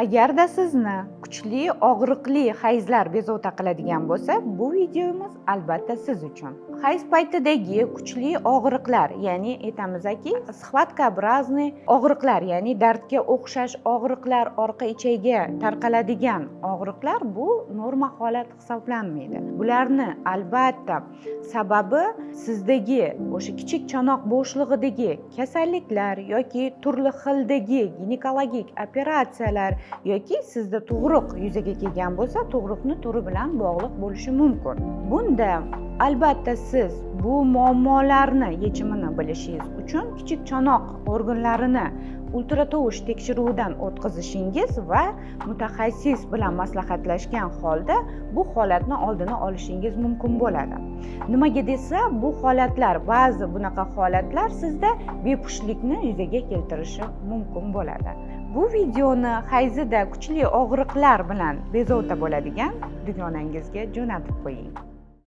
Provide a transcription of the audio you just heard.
Agarda sizni kuchli og'riqli hayzlar bezovta qiladigan bo'lsa, bu videomiz albatta siz uchun. Hayz paytidagi kuchli og'riqlar, ya'ni aytamizki, схваткообразный og'riqlar, ya'ni dardga o'xshash og'riqlar, orqa ichakka tarqaladigan og'riqlar, bu norma holat hisoblanmaydi. Bularni albatta sababi sizdagi o'sha kichik chonoq bo'shlig'idagi kasalliklar yoki turli xildagi ginekologik operatsiyalar yoki sizda tug'ruq yuzaga kelgan bo'lsa, tug'ruqni turi bilan bog'liq bo'lishi mumkin. Bunda albatta siz bu muammolarni yechimini bilishingiz uchun kichik chonoq organlarini ultratovush tekshiruvidan o'tkazishingiz va mutaxassis bilan maslahatlashgan holda bu holatni oldini olishingiz mumkin bo'ladi. Nimaga desa, bu holatlar, ba'zi bunaqa holatlar sizda bepushtlikni yuzaga keltirishi mumkin bo'ladi. Bu videoni hayzida kuchli og'riqlar bilan bezovta bo'ladigan dugonangizga jo'natib qo'ying.